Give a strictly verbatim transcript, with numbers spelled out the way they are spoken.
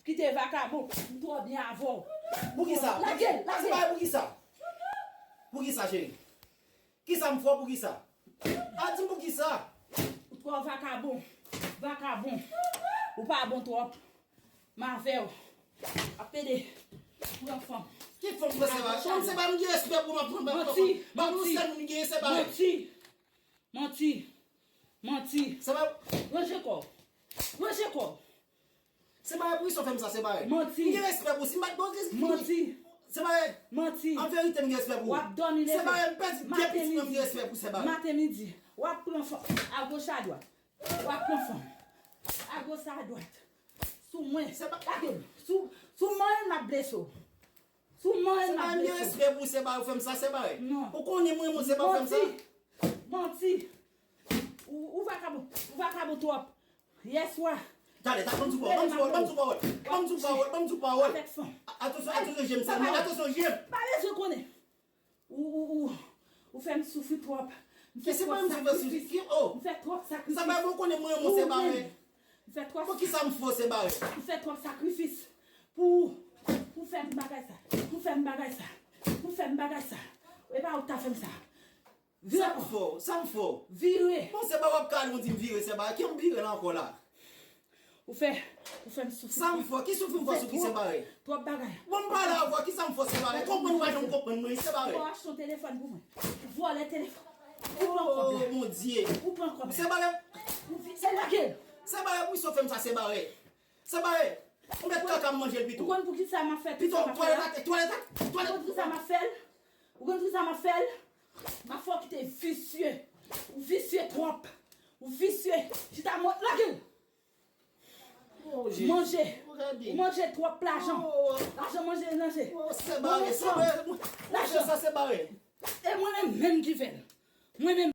Kite vakabon, m twò byen avè w. Poukisa? Lage l, lage l. Poukisa? Poukisa, cheri? Kisa m fè w poukisa? A di m poukisa? Ou twò vakabon. Vakabon. Ou pa bon twòp. M avè w. Ap pede. Pran fanm. Ki fanm pran se pa? Fanm se pa m gen respè pou m ap pran. Manti. Manti. Manti. Manti. Manti. Ranje kò w. Ranje kò w. Se pa pou sa w fè m sa, se pa. Manti. M gen respè pou si m pa t bon. Manti. Se pa. Manti. An verite, m gen respè pou. W ap dòmi leve. Se pa. M pèdi de pitit mwen, m gen respè pou, se pa. Maten midi. W ap pran fanm. Agoch adwat. W ap pran fanm. Agoch adwat. Sou mwen. Se pa. Lage m. Sou, sou mwen, m ap blese w. Sou mwen, m ap blese w. Se pa. M gen respè pou, se pa. Ou fè m sa, se pa. Non. Ou konnen mwen, mwen, se pa. Ou fè m sa. Manti. Ou, ou vakabon, ou vakabon twòp. Yèswa. Tande, tande, ban m di w pawòl, ban m di w pawòl, ban m di w pawòl, ban m di w pawòl, ban m di w pawòl. Avèk fanm. Atansyon, atansyon, je m sèlman, atansyon, je m. Pa bezwen konnen. Ou, ou, ou, ou fè m soufri twòp. M fè twòp sakrifis. M fè twòp sakrifis. Sa pa bon konnen mwen, mwen se bare. M fè twòp. Poukisa m fè w se bare? M fè twòp sakrifis. Pou, pou fè m bagay sa. Pou fè m bagay sa. Pou fè m bagay sa. E pa ou k ta fè m sa. Vire kò. Sa m fè w? Sa m fè w? Vire. Bon, se pa w ap ka al yon di m vire, se pa ki m vire la ankò la. Ou fè, ou fè m soufri. Sa m fè w? Ki soufri m fè w soufri se bare? Twòp bagay. Bon, m pale avè w, kisa m fè w se bare? Konprann ou pa janm konprann mwen, se bare. Ou achte yon telefòn pou mwen. Ou vòlè telefòn. Ou pran kòb la. Oh, mon Dieu. Ou pran kòb la. Se bare. Ou vi-, se lage l. Se bare, poukisa w fè m sa, se bare? Se bare. Ou mèt kaka m manje l pito. Ou konn poukisa m ap fè tout sa m ap fè la? Pito, twalèt atè, twalèt atè, twalèt. Ou konn poukisa m ap fè l? Ou konn poukisa m ap fè l? M ap fè w kite visye. Ou visye twòp. Ou visye. Chita mwen, lage l. Manje. Ou manje twòp lajan. Lajan manje, manje. Se bare, se bare. Lajan. Sa se bare. E mwen menm, menm ki fè l. Mwen menm.